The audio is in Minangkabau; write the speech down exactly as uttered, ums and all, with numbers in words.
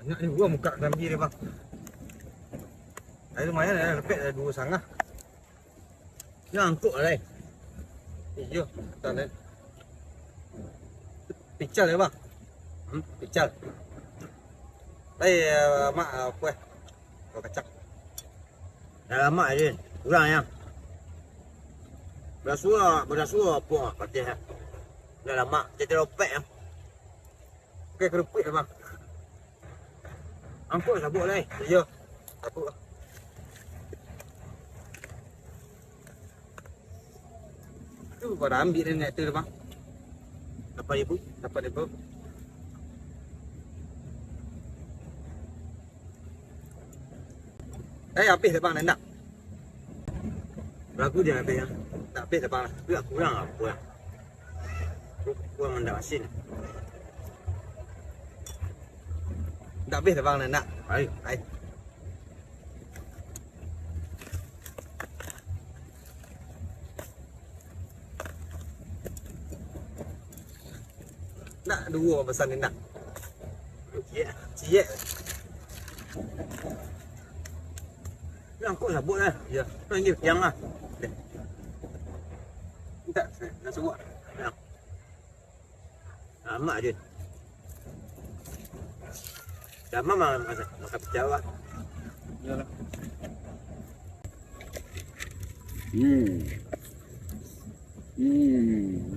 Nak ni gua muka kambing dia, bang. Air lumayan, ada lepek, ada dua setengah. Ni angkuk lah, eh. Iyo, tak ada. Pical ya, bang? Hmm, pical. Tapi, eh, mak, eh, apa, eh? Kau kacak. Dah lama je. Kurang ya. Berasua, berasua apa, patih, eh? Dah lama. Jadi lopek ya. Oke, kerupuk ya, bang. Angkut sabuk lah, eh. Iyo. Sabuk lah. Tu pada ambil dia nak tu, bang. Lapan ribu. Lapan ribu. Eh, habis dah, bang, nak? Lagu dia habis, ya. Tak habis dah, bang. Tapi kurang apa, ya. Kurang mandak asin. Tak habis dah, bang, nak? Hai, hai. Nak duo pesan ni, nak. Ciek, ciek. Ni angkut sabuk lah. Ya, panggil tiang lah. Deh. Minta, nak sabuk. Ya. Amak je. Sama mah makan, makan pecel lah. Iyalah. Hmm. Hmm.